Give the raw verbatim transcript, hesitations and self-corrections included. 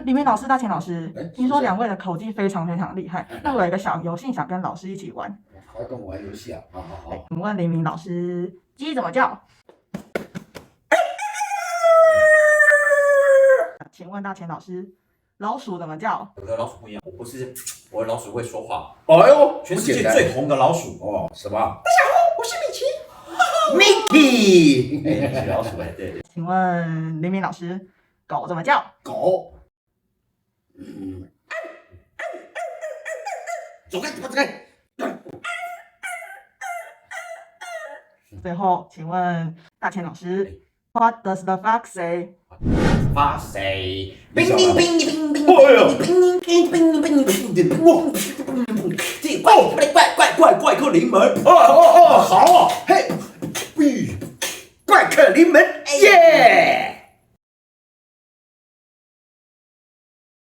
李明老师、大乾老师哎，听说两位的口技非常非常厉害，那我有一个小游戏想跟老师一起玩。还跟我玩游戏啊？好好好。请问李明老师，鸡怎么叫？请问大乾老师，老鼠怎么叫？我的老鼠不一样，我不是，我的老鼠会说话。哎呦，全世界最红的老鼠。哦，什么我是米奇。？Mickey。对，米奇老鼠，哎，对对。请问李明老师，狗怎么叫？狗。嗯。走开，走开。最后，请问大乾老师，What does the fox say？发谁？你想啊叮叮叮叮叮哎呦叮叮叮叮叮叮叮叮叮叮叮叮叮叮叮叮叮叮叮，这怪怪怪怪怪怪客临门。哦哦哦，好哦，嘿，怪客临门，耶！